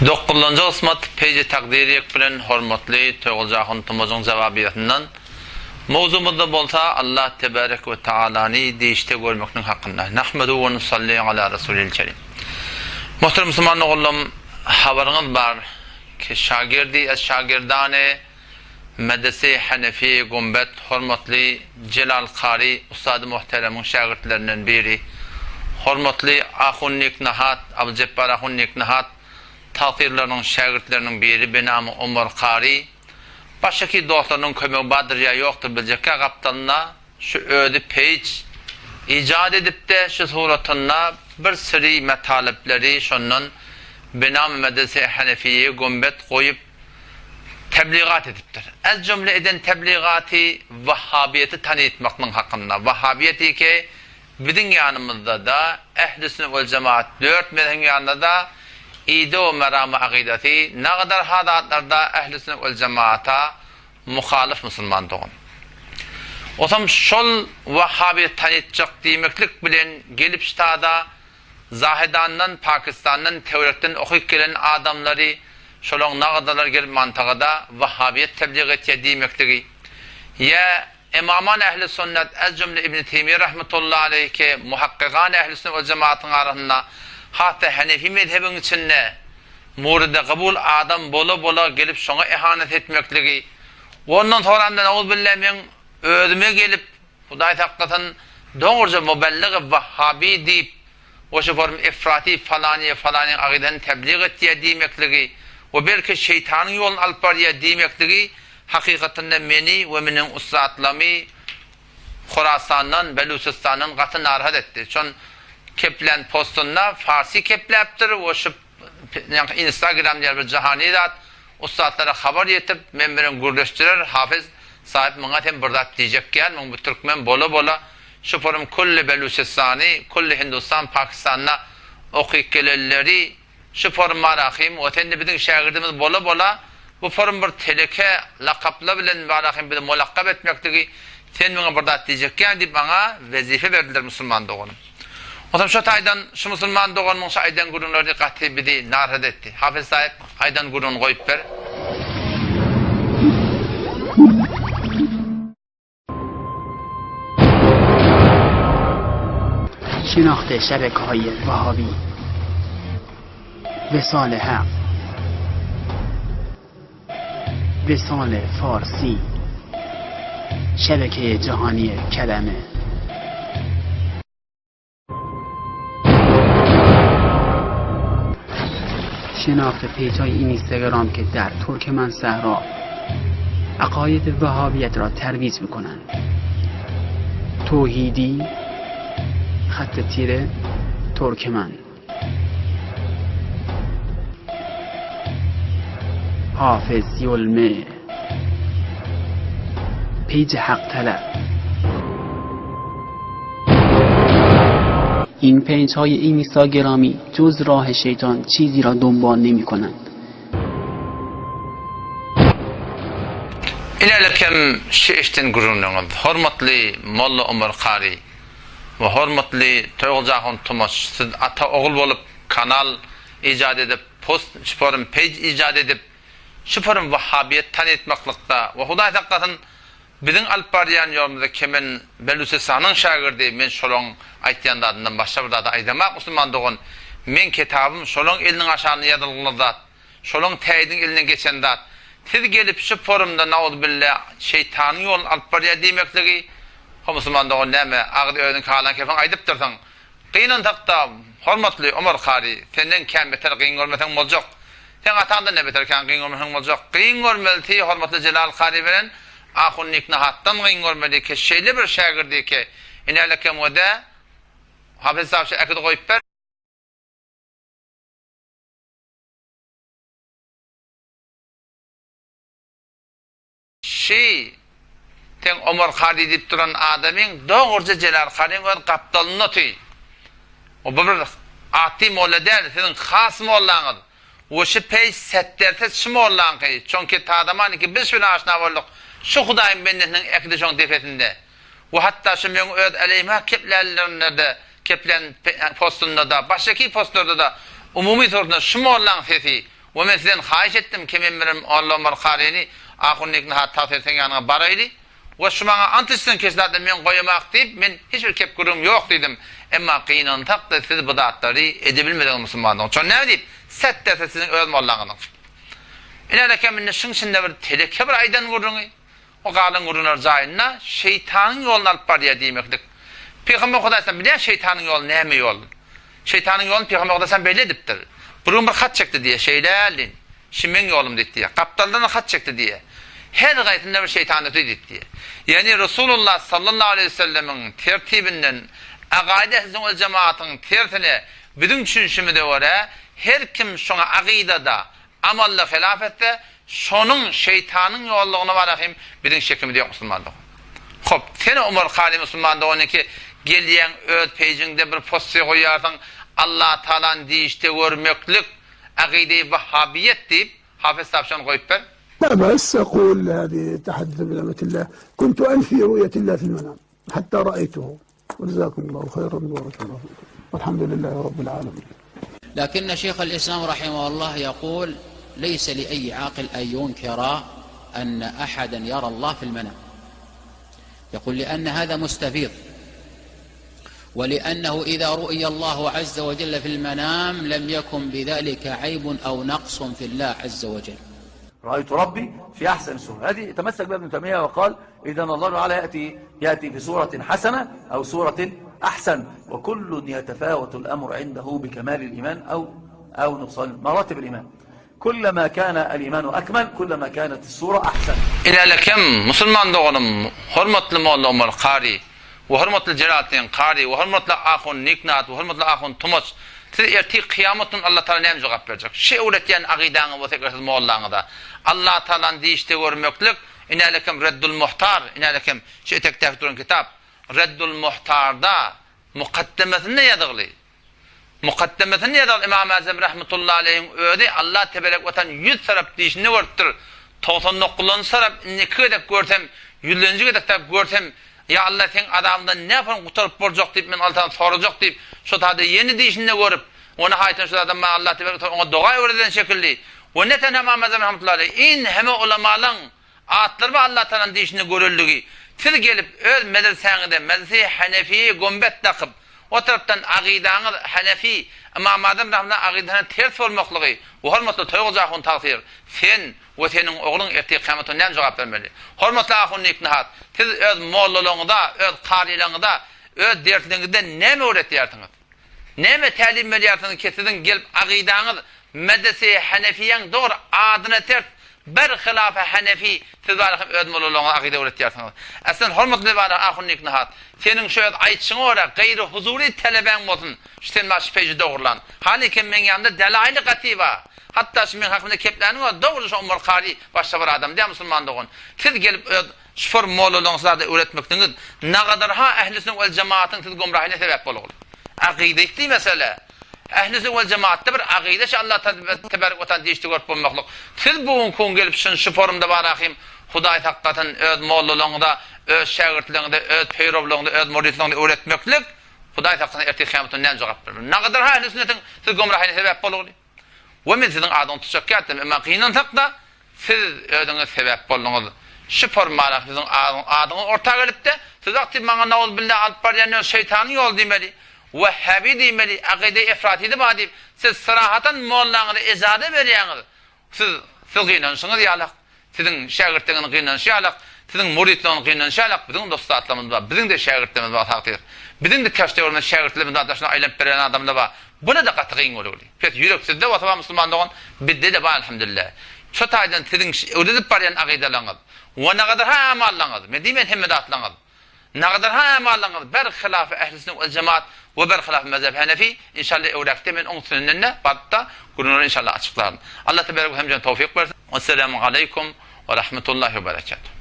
Dokuzlanjy gysmat Peýji Takdyr ýek bilen hormatly Toýgulja ahun Tumajyň jawabyýasyndan Mowzumyzda bolsa Allah Tebarek we Taalany dişde görmekniň hakynda. Nahmedu we nusalli ala Rasulil Kerim. Muhterem musulman doganlarym habaryňyz bar ki şagirdi ez şagirdane Medrese-i Hanefi Gumbet hormatly Jelal Kary ussady muhteremiň şägirtlerinden biri, hormatly Ahun Niknahat, Abdyljepbar Ahun Niknahat tagtyrlarynyň şägirtleriniň biri benamy Omar Kary başeki dostlarynyň kömegi bardyr ýa ýokdur biljekkä gapdalynda Şu özi peýç ijat edipde şu suratynda bir süri metalypleri şondan binamy medrese Hanefiýe gümbet goýup tebligat edipdir. Ez jümle eden tebligaty wahhabiýeti tanytmaklyň hakynda. Wahhabiýet ki biziň ýanymyzdada ehli sünnet wel jemaat dört mezhebiň ýanynda-da ide we meramy akydasy nagadar ha zatlarda ehli sünnet wel jemaata Muhalyf musulman dogan. Osam şol wahhabyýet tanytjak diýmeklik bilen gelip ştada Zahedandan, Pakistandan, töwerekden okyp gelen adamlary şolaň nagadalar gelip mantagada wahhabyýet teblig etýä diýmekligi ýa Emaman ehli sünnet ez jümle Ibni Teýmiýe rahmetullah aleýh ke muhakkygan ehli sünnet we jemaatyň arasynda hat-da Henefi mezhebiň içinde Muride kabul adam bola-bola gelip şoňa ehanet etmekligi, ondan soramda nauzubilla meň özüme gelip, Hudaý saklasyn, dogruja mubellig wahhabi diýip, goşa form efrati falany falanyň agydasyny teblig etýär diýmekligi we belki şeýtanyň ýoluny alyp barýar diýmekligi hakykatynda meni we meniň ussatlamy Horasandan, Beluçistandan gaty narahat etdi. Şon keplän postunda farsi kepläpdir we şu Ýaňky instagram diýer bir jahany zat ussatlara habar ýetip men bilen gürleşdirer Hafez sahyp muňa sen bir zat diýjek gälmiň bu türkmen bola bola şu forum külli Beluçistany külli Hindustan Pakistanda okyp gelenleri şu forum barahym we sende biziň şägirdimiz bola bola bu forum bir teleke lakaplar bilen barahym bizi mulakkap etmekligi sen muňa bir zat diýjek gäl diýip maňa wezife berdiler musulman doganym. Onsoň şo taýdan şu musulman doganymyň şu aýdan gürrüňleri gaty bizi narahat etdi. Hafez saýyp, aýdan gürrüňini goýup ber. شناخت شبکه های وهابی وصال حق وصال فارسی شبکه جهانی کلمه شناخت پیج های اینستاگرام که در ترکمن صحرا عقاید وهابیت را ترویج میکنند توحیدی خط تیره ترکمن حافظ یلمه پیج حق طلب این پیج های اینستاگرامی جز راه شیطان چیزی را دنبال نمی کنند. Ilerlekem şu eşden gürrüňleriňiz, hormatly Molla Omar Kary we hormatly Toýguly Ahun Tumaç, siz ata-ogul bolup kanal ijat edip, post, forum, peýj ijat edip, şu forum wahhabiýet tanytmaklykda we Hudaý saklasyn Biziň alyp barýan ýolumyzda kemen Beluçistanyň şägirdi men şolaň aýtýan zadyndan başga bir zady aýdamak musulman dogan meň ketabym şolaň eliniň aşagynda ýazylgyly zat şolaň täýidiň elinden geçen zat siz gelip şu forumda nauzubilla şeýtanyň ýoluny alyp barýar diýmekligi ho musulman dogan näme agzy özüňki halan kefiň aýdypdyrsyň Gynansakda, hormatly Omar kary, senden kän beter gyn görmeseň boljak. Seň ataňdan ne beter kän gyn görmeseň boljak. Gyn görmelisi hormatly Jelal kary bilen Ahun Niknahatdan gyn görmeli ki, şeýle bir şägirdi ki, inälekem we-de Hafez Sawçy äkidi goýup ber. Şi, seň Omar kary diýip duran adamyň dogruja Jelal karyň öz gapdalynda otyr. O bu bir atdy molla däl, siziň has mollaňyz. We şi peýs setderset şi mollaňky. Çonki tadamaniki biz şi bilen aşna bolduk. Şi Hudaýyň bendesiniň ekdi şoň depesinde. We hatda şi meň öz aleýhime keplänlerinde-de, keplän postunda-da, başgaki postlarda-da umumy suratynda şi mollaň sesi. We men sizden haýyş etdim ki men bilen Molla Omar Karyny Ahun Niknahat tagsyr seň ýanyňa baraýly we şu maňa ant içsin ki şu zatda men goýamak diýip men hiç bir kep gürrüňim ýok diýdim. Emma gynansak-da siz bu zatlary edebilmediňiz musulmanlygyň. Şony näme diýip set derse siziň öz mollaňyzyň. Ine-lekem indi şuň içinde bir teleke bir aýdan gürrüňi. O galan gürrüňler jaýynda şeýtanyň ýoluna alyp barýar diýmeklik. Pygamber Hudaýdan bilýär şeýtanyň ýoly näme ýol. Şeýtanyň ýoluny Pygamber Hudaýdan belli edipdir. Bir gün bir hat çekdi diýýär, şeýle-lin, şi meň ýolum diýip diýýär. Gapdaldan hat çekdi diýýär. Her gaýsynda bir şeýtan öti diýip diýýär. Ýagny Resulullah sallallahu aleýhi we sellemiň tertibinden agaýda ehli sünnet wel jemaatyň tersine biziň düşünişimize görä her kim şoňa agydada Amally hylaf etse, şonuň şeýtanyň ýollugyna bara hem biziň şekimiz ýok musulman dogan. Hop, sen Omar Kary musulman doganyňky gelýäň öz pejiňde bir possiýa goýýarsyň Allah Tagalany dişde görmeklik agydeýi wahhabiýet diýip, Hafez sahib şony goýup ber. لا بأس أقول هذه تحدث بنعمة الله كنت أنفي رؤية الله في المنام حتى رأيته وجزاكم الله خيرا وبارك الله فيكم والحمد لله رب العالمين لكن شيخ الإسلام رحمه الله يقول ليس لأي عاقل أن ينكر أن أحدا يرى الله في المنام يقول لأن هذا مستفيض ولأنه إذا رؤي الله عز وجل في المنام لم يكن بذلك عيب أو نقص في الله عز وجل رأيت ربي في أحسن صورة. هذه تمسك بها ابن تيمية وقال إذا الله تعالى يأتي, يأتي في صورة حسنة أو صورة أحسن، وكل يتفاوت الأمر عنده بكمال الإيمان أو, أو نقصان مراتب الإيمان. كلما كان الإيمان أكمل كلما كانت الصورة أحسن. Ilerlekem, musulman doganym, hormatly molla Omar Kary we hormatly Jelaleddin Kary we hormatly ahun Niknat we hormatly ahun Tumaç, siz ertir kyýamat gün Allatagala näme jogap berjek? Şi öwretýän agydaňyz bolsa eger siz mollaňyza Allatagalany dişde görmeklik, inälekem Reddul Muhtar, inälekem şu etekdäki duran kitap, Reddul Muhtarda mukaddemesinde ýazygly. Mukaddemesinde ýazan Ymam Azam rahmetullahi aleýhiň özi Allah teberek we taala ýüz tarap dişinde görüpdir. 99-njy tarap indi iki gezek görsem, ýüzlenji gezek tarap görsem, Ýa Allah seň azabyňdan näpon gutaryp boljak diýip men Allahdan sorajak diýip, şo taýda ýene dişinde görüp, we nihaýetinde şo adam maňa Allah teberek we taala oňa doga öwreden şekilli. We ne tenha Ymam Azam rahmetullahi aleýh, in heme ulamalaň Atlary bar Allah Tagalanyň dişinde görüldigi. Siz gelip öz medresäňizde medrese-i Hanefiýe gombet dakyp, o tarapdan agydaňyz Hanefi, Ymam Azam rahmetullah agydasyna ters bolmaklygy we hormatly Toýguly ahun tagsyr, sen we seniň ogluň ertir kyýamat güni näme jogap bermeli? Hormatly ahun Niknahat, siz öz mollalaryňyza, öz karylaryňyza, öz dersleriňizde näme öwretýärsiňiz? Näme tälim berýärsiňiz ki siziň gelip agydaňyz medrese-i Hanefiýäň dogry adyna ters bir hylafa Hanefi siz barada hem öz mollalaryňyza agyda öwretýärsiňiz. Aslan hormatly Lebana ahun Niknahat seniň şu öz aýtşyňa görä gaýry huzury telebäň bolsun şu sen maňa şu peji dogrulan. Halykem meň ýanymda delaýly gaty bar. Hatda şu meň hakymda kepläniň özi dogry şu Omar Kary başga bir adam däl musulman dogan. Siz gelip öz Şufor mollalaryň sizlerde öwretmekligiňiz nagadarha ähli sünnet wel jemaatyň siz gomrahyna sebäp bolugly. Agydaýtly mesele. Ähli sünnet wel jemaatda bir agyda şi Allah tebarek we taala dişde görüp bolmaklyk. Siz bu günki gün gelip şun şu forumda barahym Hudaý saklasyn öz mollalaryňyza, öz şägirtleriňize, öz peýrowlaryňyza, öz muridleriňize öwretmeklik Hudaý saklasyn ertir kyýamat güni näme jogap bermeli. Nagadarha ähli sünnetiň siz gomrahyna sebäp bolugly. We men siziň adyňyzy tutjak ýatdym, emma gynansak-da, siz özüňiz sebäp bolduňyz. Şu formada siziň adyňyz orta gelipdi. Siz wagty maňa nauzubilla alyp barýan ýol şeýtanyň ýoly diýmeli, wehhabi diýmeli, akyda efratidi bar diýip, siz syrahatan mollaňyza ejaza berýäňiz. Siz, siz gynanyşyňyz ýalak, siziň şägirtleriňiziň gynanyşy ýalak, siziň müritleriňiziň gynanyşy ýalak, biziň-de ussatlarymyz bar, biziň-de şägirtlerimiz bar tagsyr. Biziň-de täşdöwrümizde şägirtlerimiz bar, daşyna aýlanyp berýän adamlar bar. Buna-da gaty gyn görgüli. Pes ýürek sizde bolsa bar musulman dogan, bizde-de bar elhamdülillah. Şo taýdan siziň öwredip barýan akydalaryňyz we nagadar-ha amallaryňyz, men diýmeýän hemme zatlaryňyz, Nagadar-ha ämallaryňyz ber hylafy ähli sünnet wel jemaat we ber hylafy mezhep henefi inşallah öwräkde men oň üstünden-de baryp-da gürrüňleri inşallah açyklaryn. Allah teberek we hemjene towfyk bersin. Wesselamu aleýkum we rahmetullahi we berekatuh.